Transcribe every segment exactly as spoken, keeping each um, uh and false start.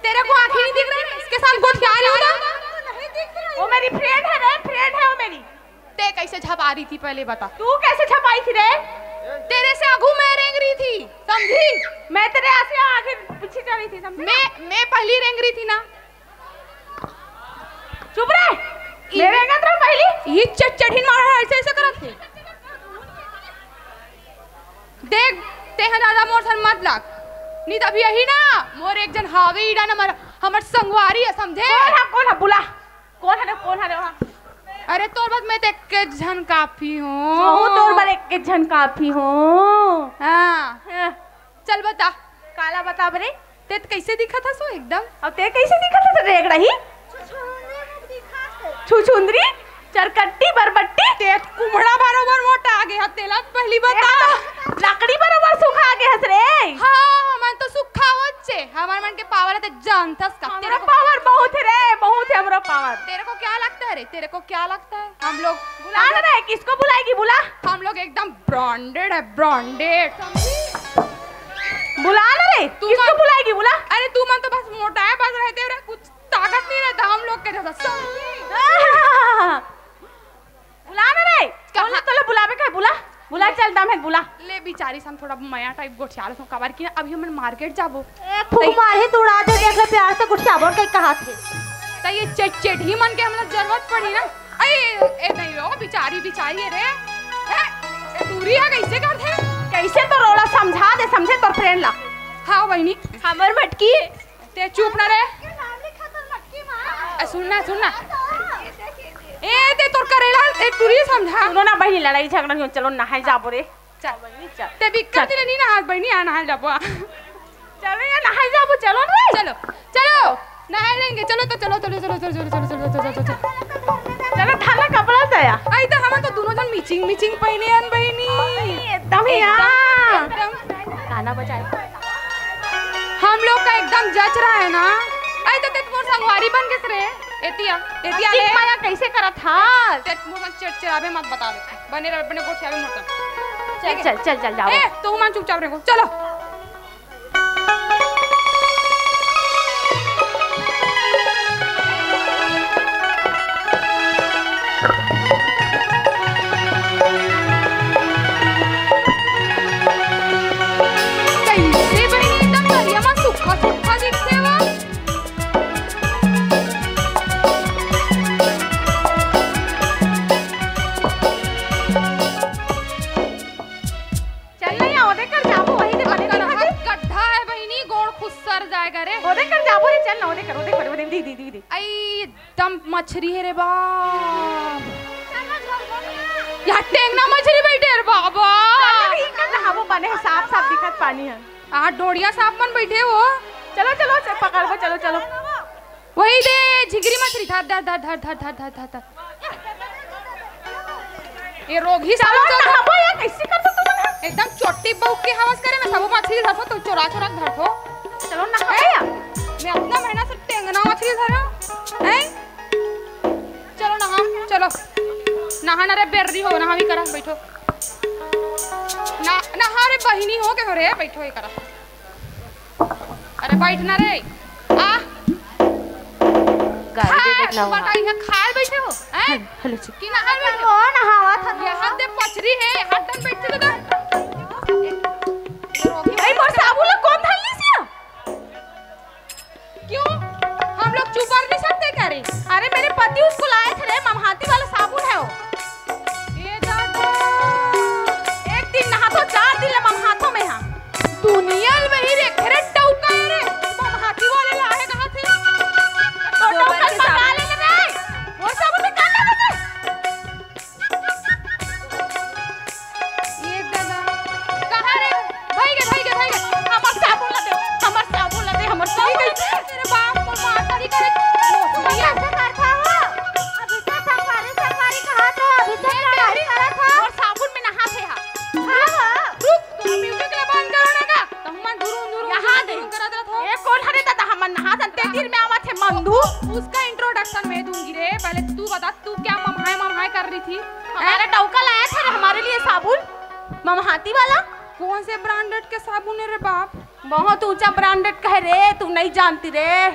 तेरे को आंखें नहीं दिख रही? इसके साथ गोठिया रही हूँ ना। वो मेरी फ्रेंड है रे, फ्रेंड है वो मेरी। ते कैसे झपा रही थी पहले बता? तू कैसे झपाई थी रे? तेरे से आगू मैं रेंग रही थी, समझी? मैं तेरे ऐसे आगे पीछे जा रही थी, समझी? मैं मैं पहली रेंग रही थी ना। चुप रे। ये मैं रेंगत रहा पहली। ये चटचढ़ी मारा है, ऐसे ऐसे करत थे। देख, तेहा ज्यादा मोर सन मत लाग। नहीं तभी यही ना, मोर एक जन हावे इडा ना, हमर हमर संगवारी है, समझे? कौन है, कौन है, बुला। कौन है रे, कौन है रे वहाँ? अरे तोर बस मैं ते के झन काफी हूँ। ओहो, तोर बर एक के झन काफी हूँ। हाँ। हाँ। चल बता। काला बता बरे। ते त कैसे दिखत हस वो एकदम? अब ते कैसे दिखत हस रेगड़ा ही? छुछुंदरी, चरकट्टी, बरबट्टी। ते कुम्हड़ा बरोबर मोटा आगे हस, तेला पहली बता। ए, लकड़ी बरोबर सुखा आगे हस रे। हाँ, हमन तो सुखावत छे, हमर मन के पावर है, ते जानथस का? हमरो तेरे को पावर बहुत है रे, बहुत है हमरो पावर। तेरे को क्या लगता है रे? तेरे को क्या लगता है? हम लोग बुला ना रे, किसको बुलाएगी? बुला। हम लोग एकदम ब्रांडेड है, ब्रांडेड। बुला ना रे, तू किसको मन बुलाएगी? बुला। अरे तू मन तो बस मोटा है, बस रहते हो रे, कुछ ताकत नहीं रहता हम लोग के जैसा। समझी? बुला ना रे। कहाँ? कौन तोला बुलावे का है? बुला, बुला, ले। चल दम है, बुला। ले बिचारी सन थोड़ा मया टाइप गोठियाल सो कबर की ना, अभी हमन मार्केट जाबो। ए, फूक मार ही तू उड़ा दे, देख ले प्यार से गोठियाबो के कहा थे। त ये चेट चेट ही मन के हमला जरूरत पड़ी ना। अरे ए नहीं रो बिचारी, बिचारी है रे। ए, ए दूरी है कैसे कर थे? कैसे तो रोला समझा दे, समझे तोर फ्रेंड ला। हाँ बहनी। हमर मटकी है। ते चुप ना रे। ए, सुन ना, सुन ना। ए, ते तोर करेला, ए, टूरी समझा। सुनो ना बहिनी, लड़ाई झगड़ा नहीं हो, चलो नहाए जाबो रे। चल। बहिनी, चल। ते बिक्कट चल। तेरे नहीं नहात बहिनी, आ नहाए जाबो, आ। चलो यार, नहाए जाबो, चलो रे। चलो, चलो, नहाए लेंगे, चलो तो, चलो, चलो। चलो, थाना कपड़ा दया। आई तो हम तो दोनों जन मिचिंग, मिचिंग पहने हन बहिनी। एकदम यार। एकदम। गाना बजाए। हम लोग का एकदम जच रहा है ना। आई तो ते मोर संगवारी बन गेस रे। एतिया, एतिया ले। माया कैसे करत हा? ते मोर संग चिड़चिड़ाबे मत बता दे। बने रह, बने गोठियाबे मोर संग। चल, ठीक है? चल, चल, चल, जाओ। ए, तू मन चुपचाप रहो। चलो। कैसे बहिनी एकदम करिया मा सुक्खा सुक्खा दिखथे वो। चल ना, यहाँ ओदे कर जाबो, वही दे बने अक्कर दिखा दे। हाथ गड्ढा है बहिनी, गोड़ खुसर जाएगा रे। ओदे कर जाबो रे, चल ना, ओदे कर, ओदे कर, ओदे, दी, दी, दी, दी। आई, एकदम मछरी है रे बाप। यहाँ टेंगना मछरी बैठे रे बाबा। चल ना, ठीक कर ना, हाँ, वो बने है, साफ, साफ दिखत पानी है। हाँ, डोड़िया सांप मन बैठे हो। चलो, चलो, चल, पकड़बो, चलो, चलो। वही दे, झिंगरी मछरी, धर, धर, धर। ये रोगही चलो, सालो चल। नहाबो, ये कैसे कर सकते तुम? एकदम चोटी बउक के हवस करे, मैं सबो मछली धरथो, तो चोरा चोरा के धरथो। चलो, नहाबो ए, यार। मैं अपना महीना से टेंगना मछली धरा, हैं? चलो, नहा, चलो। नहा ना रे, बेर्री हो, नहा भी करा, बैठो। ना, नहा रे, बहिनी हो के हो रे, बैठो, ये करा। अरे बैठ ना रे। आ। गाड़ी दे खा, देख ना वहाँ। बताई है, खाए बैठे हो, हैं? हेलो, हेलो, जी। कि नहाए बैठे हो? ओ, नहावा था ना। ये हाथ दे पचरी है, हाथ दम बैठ के तो। ए, मोर साबुन ला कौन धर ली सिया? क्यों? हम लोग चुपर नहीं सकते क्या रे? अरे, मेरे पति उसको लाए थे रे, ममहाती वाला साबुन है वो। ये दादा। एक दिन नहाथो, चार दिन ले ममहाथो मैं हा। दुनिया में ही रे, खरे टौका है रे। ममहाती वाले लाए कहाँ थे? तो गोबर टौका के पका साबुन। ले रे। वो साबुन निकाल ले रे। ये दादा। कहाँ रे? भाई गे, भाई गे, भाई गे। हमर साबुन ला दे, हमर साबुन ला दे, हमर साबुन ला दे। तेरे बाप को मार खाली करे। भैया, ऐसे करता हो? अभी तो संगवारी, संगवारी कहा तो, अभी तो लड़ाई करा था। और साबुन में नहा थे हा। हाँ, हाँ। रुक, तू music ला बंद करो ना का? तो हम धुरुम, धुरुम, यहाँ धुरुम, दे। धुरुम करा देत हो। ये कौन हरे दादा? हमन नहा सन, ते तीर में आवा थे मंदू। उसका introduction मैं दूंगी रे, पहले तू बता। तू क्या मम्हाय मम्हाय कर रही थी? हमारा हैं? टौका लाया था ना हमारे लिए साबुन, ममहाती वाला। कौन से branded के साबुन है रे बाप? बहुत ऊंचा ब्रांडेड कहे रे, तू नहीं जानती रे।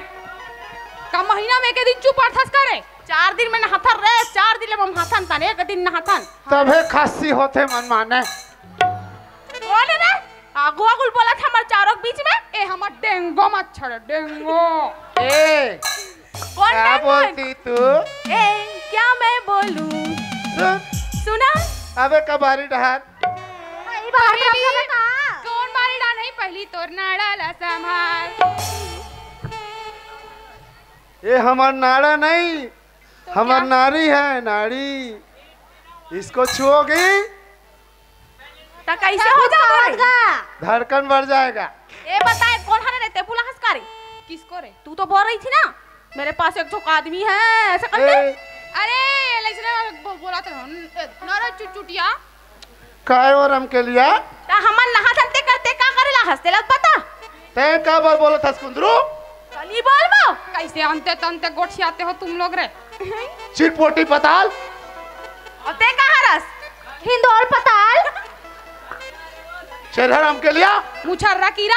का महीना में एक दिन चुप अर्थस करे? चार दिन में नहाथन रे, चार दिन ले हम नहाथन तन, एक दिन नहाथन। तभे खस्सी होथे मनमाने। कौन है रे? आगू आगू बोलथे हमर चारों के बीच में। ए, हमर डेंगू मच्छर, डेंगू। ए, कौन क्या डेंगू? बोलती तू? ए, क्या मैं बोलूं? सुन। सुना? अबे कबारी डहार। भाई, बाहर पहली, कौन बारी डहार नहीं, पहली तोर नाड़ा ला संभाल। ये हमार नाड़ा नहीं, तो हमार क्या? नारी है, नारी। इसको छुओगी तो कैसे हो जाओगा? धड़कन बढ़ जाएगा। ए बताए, कौन हरे रे? ते बुलाहस का रे? किसको रे? तू तो बोल रही थी ना, मेरे पास एक ठोक आदमी है, ऐसा करके। ए। अरे, ऐसे ना बो-, बोला तो हूँ। ए, ना रे चुटचुटिया। काय और हम के लिया? ता हमन नहाथन ते करते का करे ला हंसते लग पता? तैं काबर बोलत हस कुंदरू? कली बोल बो। कैसे अंते तंते गोठियाते हो तुम लोग रे? चिटपोटी पताल। और ते कहाँ रस? हिंदोल पताल। चेरहर हम के लिया? मुछर्रा कीरा।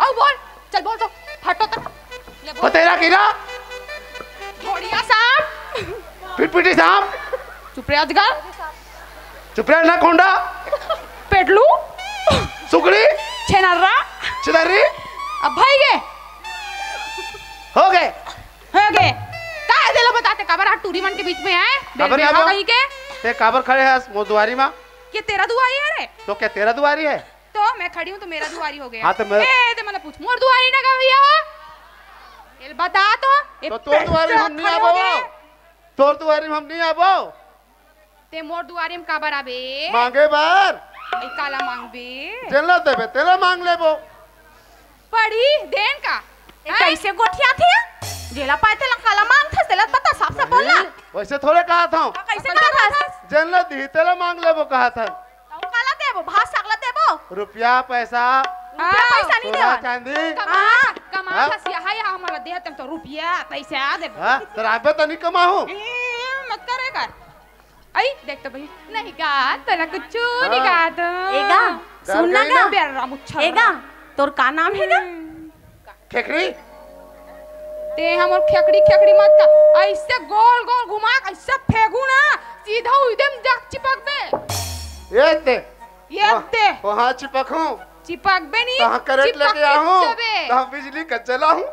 आओ बोल, चल बोल तो, हटो तो। ले बोल। पतेरा कीरा। घोड़िया सांप। पिटपिटी सांप। चुप रे अजगर। चुप रे ना कोंडा। पेटलू। सुकड़ी। छेनर्रा। चिदर्री। अब भाई गे। हो गए। हो गए। का देला बताते काबर आ टूरी मन के बीच में आए? काबर बेलबेहा नहीं आबो? कहीं के। ते काबर खड़े हस मोर दुआरी मा? ये तेरा दुआरी है रे? तो क्या तेरा दुआरी है? तो मैं खड़ी हूँ तो मेरा दुआरी हो गया। हाँ, तो मैं ए, ते मतलब पूछ, मोर दुआरी ना का भैया हो? ये बता तो, ये तो तोर दुआरी हम नहीं आबो। तोर दुआरी हम नहीं आबो। ते मोर दुआरी में काबर आबे? मांगे बर। ए, काला मांगबे? जेन ला देबे, तेला मांग लेबो। पड़ी देन का? ए, हैं? कैसे गोठियाथे? जेला पाए तेला काला मांगथस, तेला बता, साफ साफ बोल ना। वैसे थोड़े कहा था। हाँ, कैसे कहा था? जेन ला दी, तेला मांग लेबो कहा था। तऊ काला देबो? भात साग ला देबो? रुपया, पैसा, रुपया, हाँ। पैसा नहीं सोना, देवा। चांदी। कमा, हाँ। कमा हाँ। खसिया, हाय, हाँ, हमला देहत तो रुपया, पैसा देबो। हाँ, तो राबे तो नहीं कमाहूँ। ए, मत करे कर। आई, देख तो भाई। नहीं गा, तोला कुछ हाँ। नहीं गा तो। ए गा, डर सुन ना गई गा। ना? बेर्रा मुच्छर। ए गा, तोर का नाम है गा? हम्म। खेकड़ी। ते हमर खेकड़ी, खेकड़ी मत का। ऐसे गोल गोल घुमा के ऐसे फेंकू ना, सीधा उदे में जाके चिपकबे। ये ते। ये वहाँ, ते। वहाँ चिपकूं। चिपकबे नहीं, कहाँ करंट चिपक लेके के आहूँ, जबे। कहाँ बिजली का जलाहूँ।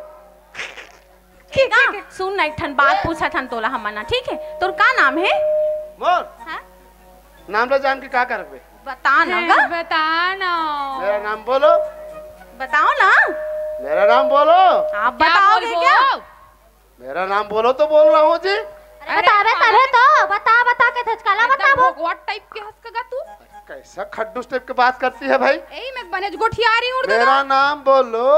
ठीक है, ठीक है। सुन ना, एक ठन बात पूछत हन तोला हमन ना, ठीक है? तोर का नाम है? मोर? हाँ? नाम ला जान के का करबे? बता ना हैं, गा। बता ना। मेरा नाम बोलो। बताओ ना। मेरा नाम बोलो। आप क्या बताओगे बोलबो? क्या? मेरा नाम बोलो तो बोल रहा हूँ जी। अरे अरे बतावे पागल। करे तो, बता, बता के धचकाला एकदम बताबो। भगवत टाइप के हंस का गा तू। कैसा खड्डूस टाइप की बात करती है भाई? एही में बनेज गोठियारी उड़ मेरा देना। नाम बोलो।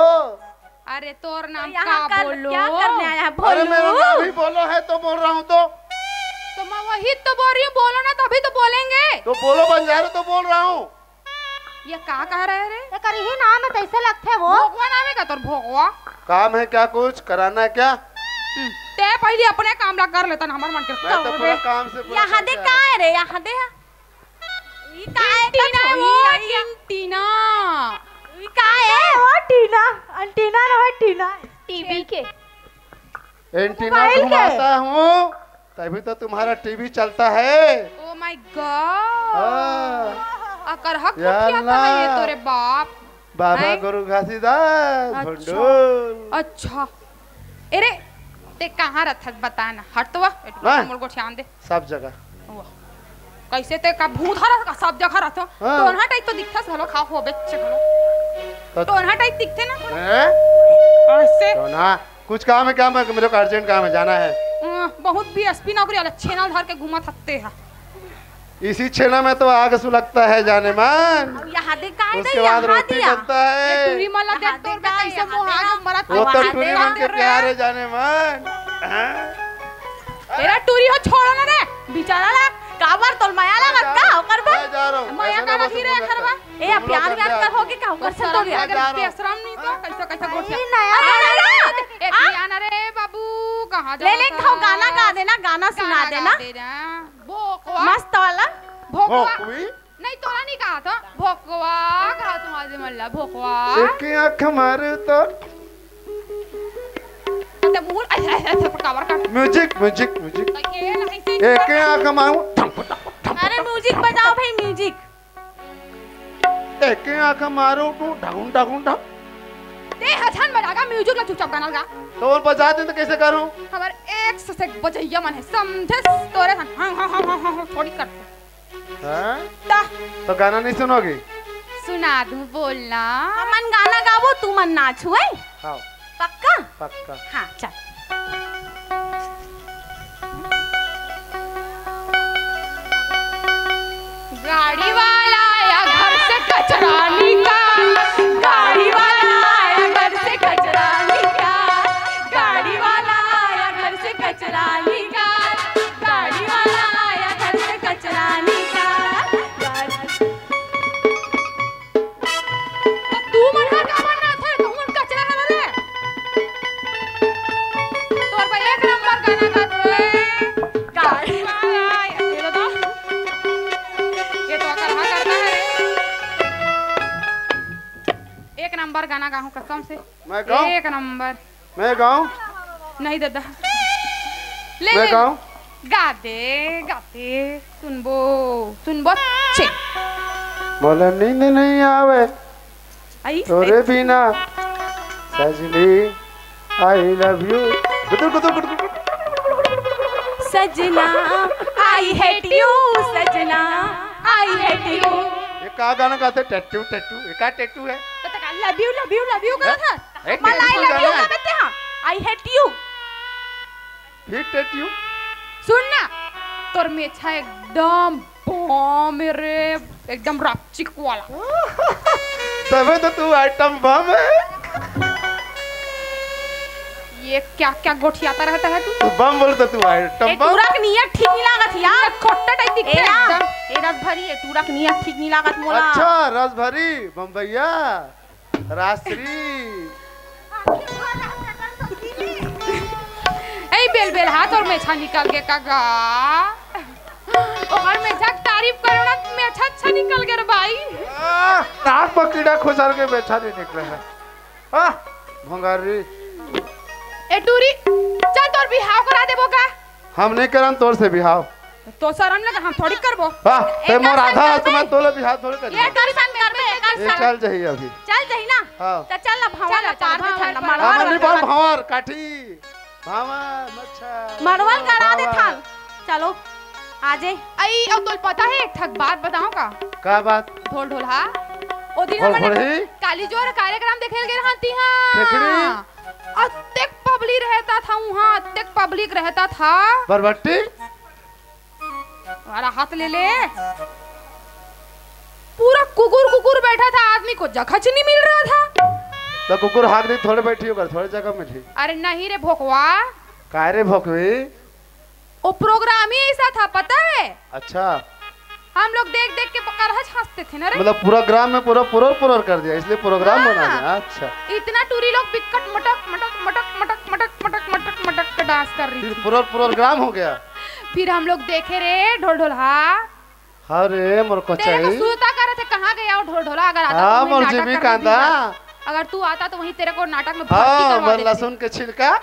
अरे तोर नाम तो यहाँ का कर, बोलो? क्या करने आया है? अरे बोलो। मेरा नाम ही बोलो है तो बोल रहा हूँ तो। तो मैं वही तो बोल रही हूँ, बोलो ना तभी तो बोलेंगे। तो बोलो बंजारे तो बोल रहा हूँ। ये का कह रहे रे? एकर यही नाम है, कैसे लगथे वो? भोगवा नाम है का तोर भोगवा? काम है क्या, कुछ कराना है क्या? हम्म, ते पहले अपने काम ला कर लेता ना, हमार मन के मैं तो काम पूरा रे। काम से पूरा यहाँ करके दे आया। का है रे, यहाँ दे। ई का है, एंटीना का है वो, छोई है? एंटीना। ई का है? वो टीना, एंटीना ना है, टीना। टीवी के। एंटीना मोबाइल के। घुमाता हूँ, तभी तो तुम्हारा टीवी चलता है। Oh my God। हाँ। अकर हक या उठिया था ये अल्लाह। तोरे बाप। बाबा हैं? गुरु घासीदास, अच्छा। भंडोल। अच्छा। अरे, ते कहाँ रथस बता ना। हट तो वाह, हाँ। मोर गोठियान दे। सब जगह। वाह। कैसे ते का भूत हरा का सब जगह रहतो। हाँ। टोनहा टाइप तो दिखता घलो खा हो बेच घलो। तो टोनहा टाइप दिखते ना थोड़ा। हैं? ऐसे। टोनहा? कुछ काम है क्या? मैं, मेरे को अर्जेंट काम है, जाना है। अ, बहुत बीएसपी नौकरी वाला छेना धर के घूमा थकते हैं। इसी छेना में तो आग सुलगता है जाने मन। अब यहाँ दे का है उसके दे, बाद यहाँ रोटी दिया। बनता है। ये टूरी मला देख यहाँ तोर दे का, कैसे यहाँ मुँह दे आगे ना। मरत वो तो वहाँ टूरी दे मन के ना। प्यार है जाने मन। हाँ? तेरा टूरी हो छोड़ो ना रे, बेचारा ला, काबर तोल माया ला मैं मत जा का, रहा हूँ, ओकर बर। मैं जा रहा हूँ, माया ऐसा का ना रखी बोलो रे मत। घरवा। ए, तुम लोग प्यार व्यार कर होगी का, ओकर से तो मैं जा रहा हूँ। बेसरम नहीं तो, कैसा, कैसा गोठिया। नहीं, नया अरे, वाला। अरे, ए, हाँ? पियान, अरे बाबू, कहाँ ले, ले, जाता? खाओ, गाना गा देना, गाना सुना गाना गा देना। दे ना। भोकवा। मस्त वाला। भोकवा। भोकवी? नहीं, तोला नहीं कहा था। भोकवा कहा तुम्हारे मन ला, भोकवा। एक आंख मारू तो। ते मुंह, ऐसे, ऐसे, ऐसे पटकावर कर। Music, music, music। तो ये नहीं से एक आंख मारू। अरे music बजाओ भाई, music। एक आंख मारू तू ढाकुन, ढाकुन, ढाकुन। ते हछन बजागा, music ला चुपचाप गाना गा। तो और बजा दे तो कैसे करूं? हमारे एक से एक बजैया मन है, समझे? तोरे सन, हाँ, हाँ, हाँ, हाँ, हाँ, हाँ, थोड़ी कर। हाँ? ता। तो गाना नहीं सुनोगी? सुना दूं, बोलना। हमन गाना गाबो, तू मन नाचू, है? हाँ। पक्का? पक्का। हाँ, चल। गाड़ी वाला आया घर से कचरा निकाल, गाड़ी वाला आया घर से कचरा निकाल, गाड़ी वाला आया घर से कचरा निकाल, गाड़ी वाला आया घर से कचरा निकाल। तू मन हर का बनना थे, तू मन कचरा हर रे। तोर भाई एक नंबर गाना गात हे। गाड़ी वाला, ये लो तो। ये तो अकर हाँ करता है। एक नंबर गाना गाहूँ कसम से। मैं गाऊं? एक नंबर। मैं गाऊं? नहीं दादा। ले, मैं ले। गाऊं? गा दे, गा दे। सुनबो, सुनबो। छे। मोला नींद नहीं आवे आई, तोरे आई। बिना सजनी, I love you। गुदुर, गुदुर, गुदुर, गुदुर। सजना, I hate you, सजना, I hate you। ये का गाना गाथे? Tattoo, tattoo. ये का टैटू है? तो तका love you, love you, love you हैं? कहा था? ए, मला I टैटू love you गाना है। का कहते हैं? I hate you। फिर टैटू। सुन ना, तोर मेछा एकदम बम रे, एकदम रपचिक वाला। तबे तो तू आइटम बम है। ये क्या क्या गोठियाता रहता है तू? तू बम बोल तो तू आइटम ए, बम। टूरा के नियत ठीक नहीं लागत यार। ये खोट्टा टाइप दिखता ए है ना, एकदम। ए रस भरी, ए टूरा के नियत ठीक नहीं लागत मोला। अच्छा, रस भरी, बम्बैया। राजश्री। ए बेल बेल, हाथ और मेछा निकल के का गा। ओकर मेछा के तारीफ करो ना, मेछा अच्छा निकल गया रे भाई। आह, नाक में कीड़ा खुसर के मेछा नहीं निकले है। आह, भंगारी। ए टूरी, चल तोर बिहाव करा देबो का? हम नहीं करन तोर से बिहाव। तो शरम लगे, हम थोड़ी करबो। हाँ, ते एकर मोर संग आधा करबे। आत्मा तोले बिहाव थोड़ी करी। ये एकर संग करबे, एकर ए, संग। चल जाही अभी। चल जाही ना? हाँ। तो चल अब भंवर चल, उतार दे भंवर ठंडा, पर। मड़वा हाँ, मन्नी रख। भंवर, काठी। भंवर, मच्छर, मड़वा भंवर, करा दे भंवर। थान। चलो, आ जे। आई, अब तोल पता है, एक ठक बात बताऊं का? का बात? ढोल ढोल, हाँ। ओ दिन ढोल हमने ढोल ही? काली जोर कार्यक्रम देखे गए रहती हाँ। ठेकड़ी? अतेक पब्लिक रहता था वहाँ, अतेक पब्लिक रहता था। बरबट्टी? हमारा हाथ ले ले। पूरा कुकुर कुकुर बैठा था, आदमी को जगह च नहीं मिल रहा था। तो कुकुर हाक दे, थोड़े बैठी होकर, थोड़े जगह में थी। अरे नहीं रे भोकवा। काय रे भोकवी? वो प्रोग्राम ही ऐसा था, पता है? अच्छा। हम लोग देख देख के पकड़च हंसते थे ना रे। मतलब पूरा ग्राम में पूरा पुरर पुरर कर दिया, इसलिए प्रोग्राम बना हाँ। दिया। अच्छा। इतना टूरी लोग बिकट मटक मटक मटक मटक मटक मटक मटक मटक के डांस कर रही फिर थी। पुरर पुरर ग्राम हो गया। फिर हम लोग देखे रे ढोल ढोलहा। हाँ रे मोर तेरे को कोचाई। सूता करे थे, कहाँ गया वो ढोल ढोला? अगर आता तो हाँ, वहीं मोर नाटक जीवी करने कांदा। दिया। अगर तू आता तो वहीं तेरे को नाटक में भर्ती हाँ, करवा मैं देते। लहसुन के छिलका।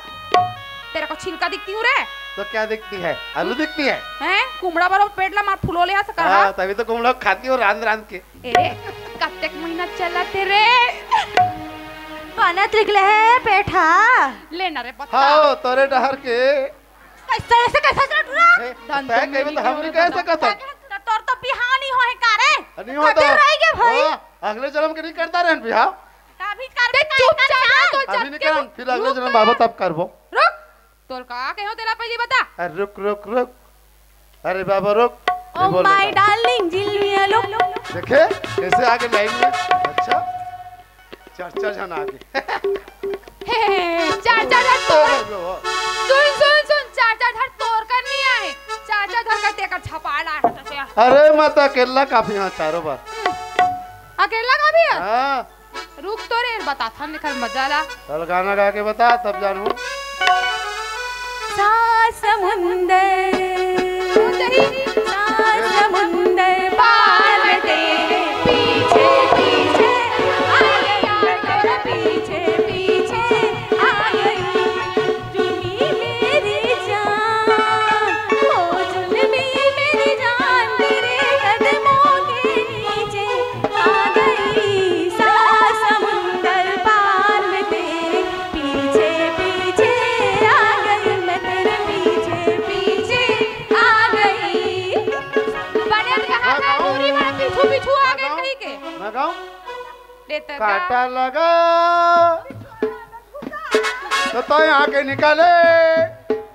तेरे को छिलका दिखती हूँ रे? तो क्या दिखती है? आलू दिखती है? हैं? कुमड़ा बरो पेट ला मार फुलो ले आ सका, हाँ, हाँ? तभी तो कुमड़ा खाती हो रांध रांध के। ए रे, कत्तेक महीना चला तेरे? बनत निकले है पेठा। ले ना रे बता। हाँ, तोरे डहर के। कैसे, ऐसे कैसे चल रहा? ए, धन तै तुम कहिबे नहीं तो हम नहीं निकल कह सकत हन। तो तोर तो बिहाव नहीं होए का रे? नहीं होता। कदर रह गया भाई। हाँ, अगले जन्म के नहीं करता रहन बिहाव। अभी कर ते दे, चुपचाप कर रह, तो अभी नहीं जाके करन, फिर अगले रुक जन्म ना। बाबा तब करबो। रुक, तोर का कहो तेला पहली बता। अरे रुक, रुक, रुक। अरे बाबा रुक। Oh ये बोल my बेटा। Darling, जिलमिया लुक। देखे कैसे आगे लाइन में। अच्छा, चार चार जन आगे। हे, हे, हे, चार चार जन तोर। सुन, सुन, सुन, चार चार जन तोर कर नहीं आए। चार चार जन का तेकर छपाला है तो क्या? अरे मैं तो अकेला काफी हाँ चारों बार। अकेला काफी है? हाँ। रुक तो रे, बताथन एकर मजा ला। चल गाना गा के बता, तब जानू। सा समुंदर, सा समुंदर पार में कांटा लगा। तो, तो यहाँ के निकाले।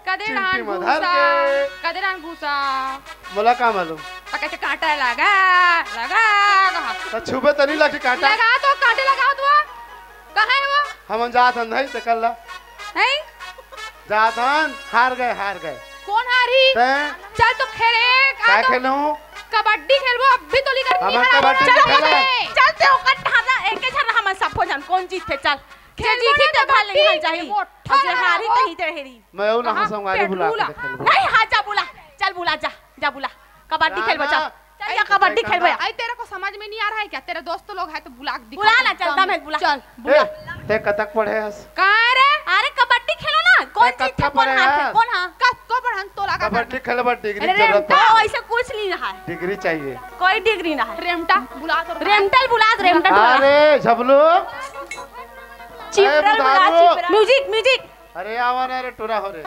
कदे चिमटी डांड में धर घुसा, के। कदे डांड घुसा। मोला का मालूम? तो कहते कांटा लगा, लगा, कहा? तो छुबे तो नहीं लगी कांटा? लगा तो कांटे लगा तो। कहाँ है वो? हमन जात हन, नहीं, तो कर ला। नहीं? जात हन, हार गए, हार गए। कौन हारी? तैं? चल तो खेले, का का तो खेलूं? कबड्डी खेलबो, अभी तो लेकर हमन कबड्डी चलो, खेले। चल ते ओकर ढाला, एके झन हमन सबो झन, कौन जीतथे, चल। जे खेलबो जीती ना ते भले कबड्डी, निकल जाही। वो और जे ठहरा हारी वो। तही ते हेरी। मैं वो ना कहाँ? हंसूंगा, अरे बुला के पेटलूला। खेलबो। नहीं, हाँ, जा बुला, चल बुला, जा, जा बुला। कबड्डी खेलबो, चल। राना। चल, या कबड्डी खेलबो या। आई, तेरे को समझ में नहीं आ रहा है क्या? तेरे दोस्त लोग हैं तो बुला, दिखा बुला ना, एकदम। चलता मैं बुला। चल, बुला। ए, ते कतक पढ़े हस? का रे? अरे, कबड्डी खेलो ना। कौन ते जीतथे, कतका कौन पढ़े हारथे, हस? कौन हाँ? कतको पढ़न तो लगा कबड्डी खेलबा, डिग्री अरे, जरूरत रेमटा। है। ऐसे कुछ नहीं रहा है। डिग्री चाहिए। कोई डिग्री ना है। रेमटा, बुला तो रेमटा। रेमटा बुला, रेमटा बुला। अरे, झबलू। चिपरा ए, बुला, बुधारू। चिपरा। Music, music. अरे आवा ना रे, टूरा हो रे।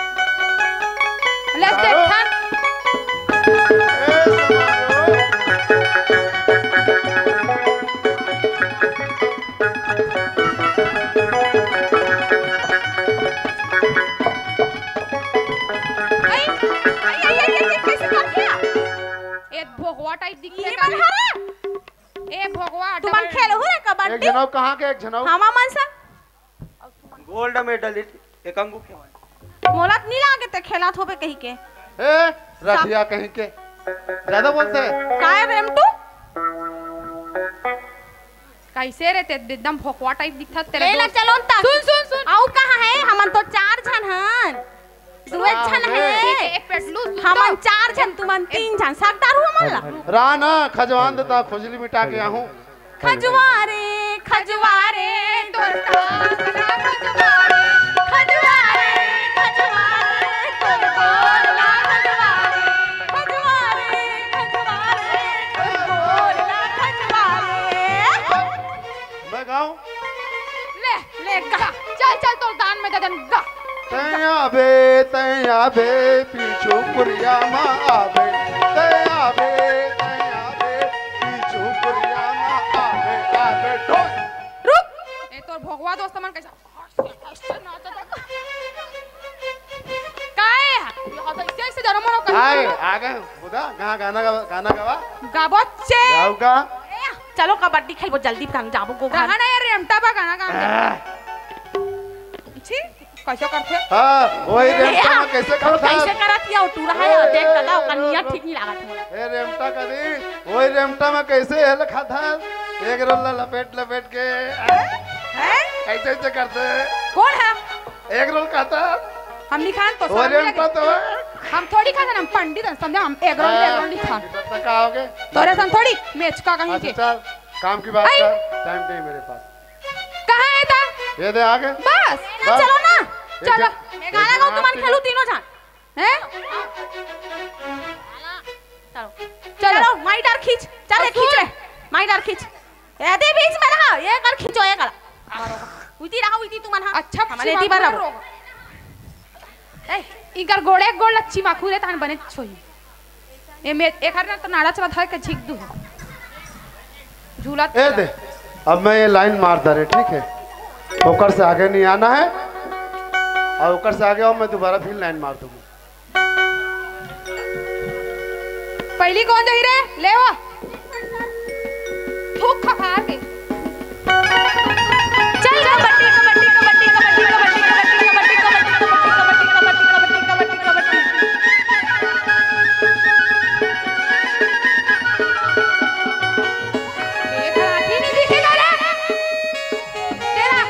ले दारू। देखन। ए, समारो। आई, आई, आई, आई, आई, कैसे कर दिया? ए भोगवा टाइप दिखथे ये का? मन हरा। ए भोगवा, तुमन डबल खेलहू रे कबड्डी? एक झनौ कहाँ के, एक झनौ? हमा मन सा। गोल्ड मेडलिस्ट एकंगू खेवन। मोला त नी लागे ते खेलत होबे कहि के। ए, रठिया कहीं के। ज्यादा बोलते हैं। काय रेमटू? कैसे रे ते एकदम भोकवा टाइप दिखत तेरे ले ना दोस्त। चलो न ता। सुन, सुन, सुन। अउ कहाँ है? हमन तो चार झन हन। दुए झन हे। ए, ए, पेटलू, सुन हमन तो। चार झन, तुमन तीन झन। सकदार हू हमन ला। राना, खजवान देता, खुजली मिटा के आहूं। खजवारे, खजवारे, तोर टांग ला खजवारे। खजवारे, खजवारे, तोर गोड़ ला खजवारे। खजवारे, खजवारे, तोर गोड़ ला खजवारे। मैं गाऊं? ले, ले, गा। चल, चल, तोर दान में दे देन, गा। तैं आबे, तैं आबे, पीछू कुरिया मा आबे। तैं आबे, तैं आबे, पीछू कुरिया मा आबे, आबे, ढोल। रुक। ए, तोर भोगवा दोस्त मन कैसा, कैसे नाचत हे? काय? यहाँ तो ऐसे, ऐसे जरो मरो कर। आए, आ गए। बुधा, कहाँ गाना गावा, गाना गावा? गाबो चे। गाऊ का? ए, चलो कबड्डी खेलबो, जल्दी काम जाबो गो घर। रहा ना यार, रेमटा बा गाना गान दे। आह। छी, कैसे करथे? हाँ, वही ए, रेमटा हाँ। में कैसे करथा? कैसे करत या टूरा है, ए, देख दादा, ए, ओकर रुक, नियत रुक। ठीक नहीं लागत मोला। ए, रेमटा कदी, वही रेमटा में कैसे हेल खाता? एक रोल ला लपेट, लपेट के। हैं? कैसे, कैसे करथे? कौन है? एग रोल खाता? हम नहीं खान तो वो शर्म रेमटा लगे। तो है। हम थोड़ी खाते, हम पंडित हैं, समझे? हम एग रोल, हाँ, एग रोल नहीं खान। पंडित तो का हो गए? तोरे सन थोड़ी, मेचका कहीं अच्छा, के। चल, काम की बात आई। कर, टाइम नहीं मेरे पास। कहाँ है था? ये दे आगे। बस। बस। चलो ना। ये चलो। क्या? मैं गाना गाऊं, तुम्हारे खेलू तीनों जान। हैं? चलो। चलो। चलो, माई डार खींच। चल रे, और खींच सुन। रे। माई डार खींच। ए, दे बीच में रहा। ये कर खींचो, ये कर। उल्टी रहा, उल्टी तुमन हा। अच्छा, हमारे चिमाकू एती बार रहो। रोग। ए, इनकर गोड़े गोड़ लग चिमाकू रे, तान बने छोई। ए, मैं, एक हर ना तो नाड़ा चला धर के झीक दू। झूला ए दे, अब मैं ये लाइन मार दे रहे, ठीक है? ओकर से आगे नहीं आना है, और ओकर से आगे आओ, मैं दोबारा फिर लाइन मार दूंगा। पहली कौन जाही रे? ले वो। थूक खा खा के। चल कबड्डी, कबड्डी, कबड्डी। एक आँखी नहीं दिखेगा रे। तेरा,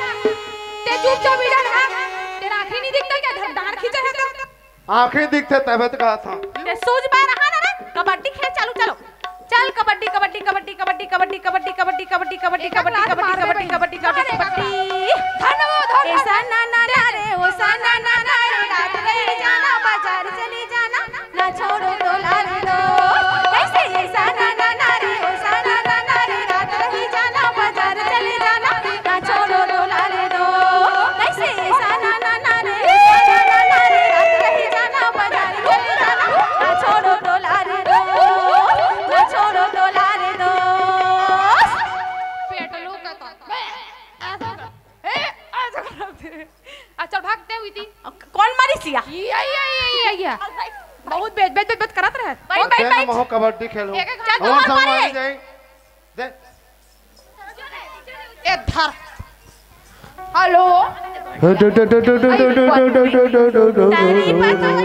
ते चुपचाप इधर आ। तेरा आँखी नहीं दिखता क्या? इधर दाढ़ खींचा है तो। आँखी दिखते तबे तो कहा था। ते सूझ पाए रहा ना रे। कबड्डी खेल चालू, चलो। चल कबड्डी, कबड्डी, कबड्डी। धन्यवाद, धन्यवाद। ऐसा ना ना ना रे, ओ सा ना ना ना रे, रात रही जाना, बाजार चली जाना, ना छोड़ो तो लाने दो। कैसे ऐसा ना ना ना रे, ओ सा ना ना ना रे, रात रही जाना, बाजार चली जाना, ना छोड़ो तो लाने दो। कैसे ऐसा ना ना ना रे, ओ सा ना ना ना रे, रात रही जाना, बाजार चली जाना, ना छोड़ो तो लाने दो, ना छोड़ो तो लाने दो। पेटलू का तो अच्छा, भागते हुई थी। कौन मारी सिया? ये, ये, ये, ये, ये। बहुत बेच, बेच, बेच, बेच करत रहे। बैठ, बैठ, बैठ। महो कबड्डी खेलो। एक, एक हाथ और संभाली जाए। दे। ए, धर। हेलो। तारी पतोरी ऊपर कुर्ता।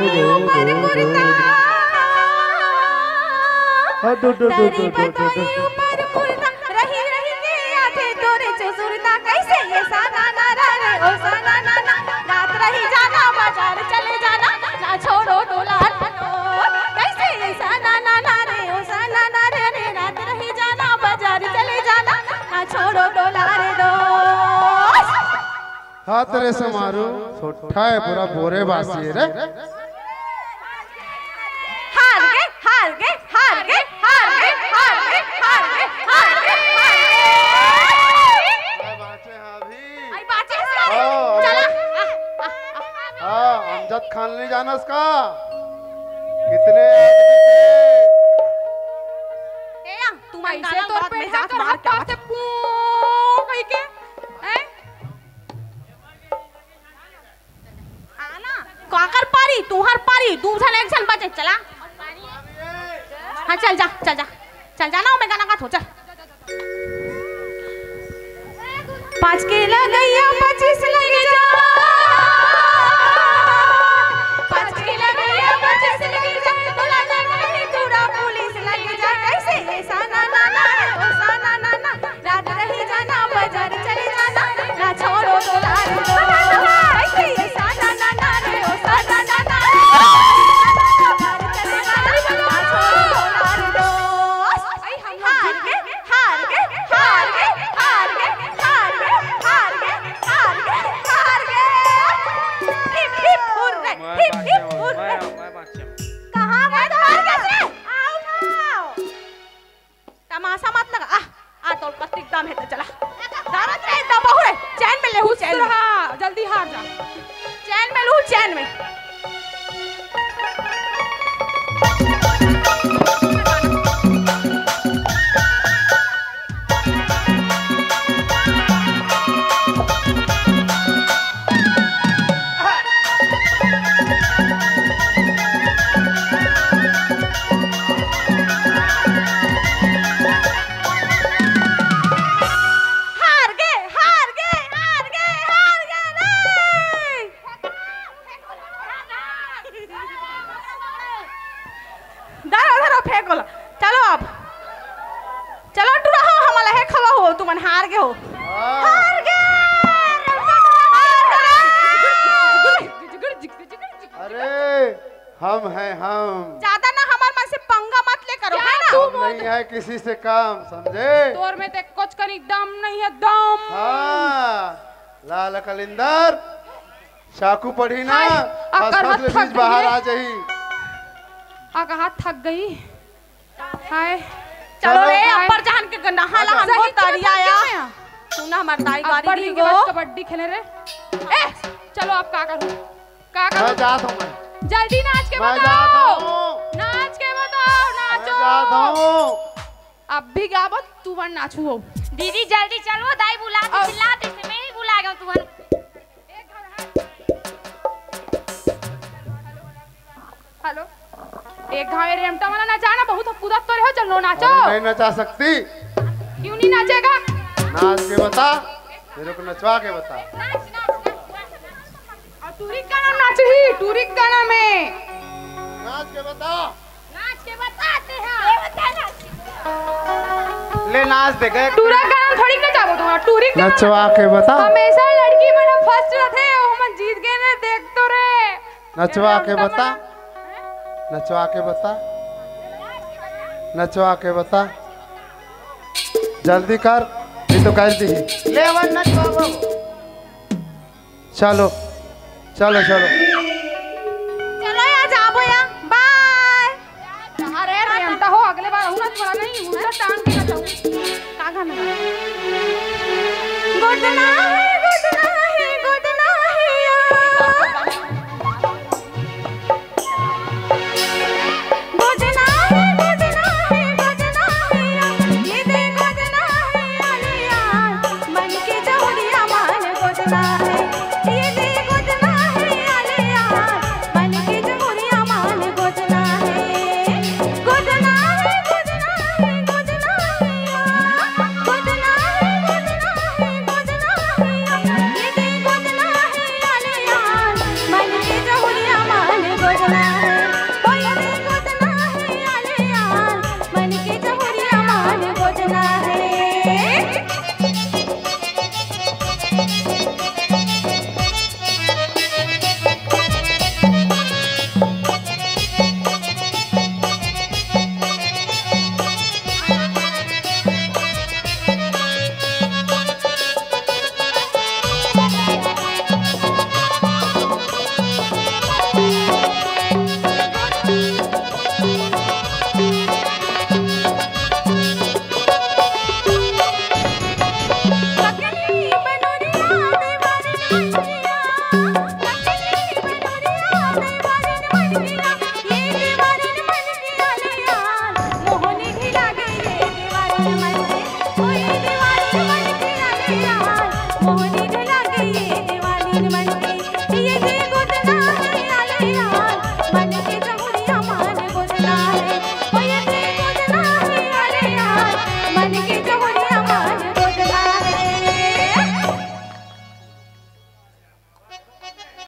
तारी पतोरी ऊपर कुर्ता। रही रही के आथे तोरे चुसुरता। कैसे ये साना ना ना रे ओ साना ना ना। रात रही जाना बाजार चले जाना। ना छोड़ो डोला रे ओ। कैसे ये साना ना ना रे ओ साना ना रे रे। रात रही जाना बाजार चले जाना। ना छोड़ो डोला रे दोस्त। हाथ रे समारू, छोटा है पूरा बोरे बासी है रे। हार गे, हार गे, हार गे, हार गे। मैं बाँचे हाँ अभी। आई बाँचे हैं सारे। हाँ, चला। आ, आ, आ, आ। हाँ, अमजद खान नहीं जाना उसका। कितने आदमी थे? ए, या, तू मन ऐसे गाना तोर बात पे में हाथ जात मार के रखा आवत। से पूं कही के, हैं? आना। काकर पारी, तुहर पारी, दू झन एक झन बचे, चला। हाँ, चल जा, चल जा, चल जा ना, मैं गाना गात हो, चल। पाँच के लगइया, पच्चीस लग जा। पाँच के लगइया, पच्चीस लग जा। तोला डर नहीं, तोरा पुलिस लग जा। कैसे ऐसा ना, ना, ना, ओ सा ना, ना, ना। रात रही जाना, बाजार चले जाना, ना छोड़ो डोला रे दोस्त। ऐसे ही साना ना ना रे, ओ साना ना ना रे। बाजार चले जाना, ना छोड़ो डोला रे दोस्त। हार गे, हार गे, हार गे, हार गे, हार गे, हार गे, हार गे, हार गे। Hip, hip, hurray, hip, hip, hurray. कहाँ गए तुम्हारे कैसे? आओ ना। तमाशा मत लगा। आ, आ, तोर कतिक दम हे त चला। दरद रे, दबाहूँ रे। चैन में लेहूँ, चैन में। हाँ, जल्दी हार जा। चैन में लूँ, चैन में। हार गे, हार गे, हार गे, हार गे रे। धरो, धरो, फेंको ला। चलो अब। चलो टूरा हो, हमला हे खवा हो, तुमन हार गे हो। हाँ। हार गे। हार गे। अरे, हम हैं हम। ज्यादा ना हमर मन से पंगा मत ले करो, है ना? हम नहीं है किसी से काम, समझे? तोर में ते कुछ कनी दम नहीं है, दम। हाँ, लाल कलिंदर, चाकू पड़ी ना, हाय, फस अकर फस ले हत्था बीच बाहर गई। आ जाही। आ का हाथ थक गई। हाय। चलो रे, चलो। अब्बर जान के नहा ला, सही हमको चोट तरिया लग गया आया। मैं। सुना हमार दाई गाड़ी अब्बर दी दिन के गो। बाद कबड्डी खेले रे। ए, चलो अब का करूँ? का मैं करूँ? जात हूँ मैं। जल्दी नाच के मैं बताओ। जात हूँ। नाच के बताओ, मैं नाचो। जात हूँ। अब भी गाबो, तू मन नाचू हो। दीदी जल्दी चलो, दाई बुला के अब चिल्लात हे, मैं ही भुला गया हूँ तुमन। हेलो, एक घाव ए रेमटा वाला नचा ना, बहुत कूदत तो रहो, चलो नाचो। अरे नहीं नचा सकती। क्यों नहीं नाचेगा? नाच के बता, मेरे को नचवा के बता। और टूरी गाना नाच ही, टूरी गाना में। नाच के बता। नाच के बताते हैं। ले नाच दे गए। टूरा गाना थोड़ी नचाबो तुमन, टूरी गाना। नचवा के बता। हमेशा लड़की मन फर्स्ट रहथे, ओ हमन जीत गए ने, देख तो रे। नचवा के बता। नचवा के बता। नचवा के बता। जल्दी कर, नहीं तो कर दी। ले वन नचवा बाबू। चलो, चलो, चलो। चलो यार, जाबो यार, बाय। अरे, रेंटा हो, अगले बार हूँ ना, थोड़ा नहीं, उल्टा टांग के ना जाऊँ। का गाना? गुड नाइट।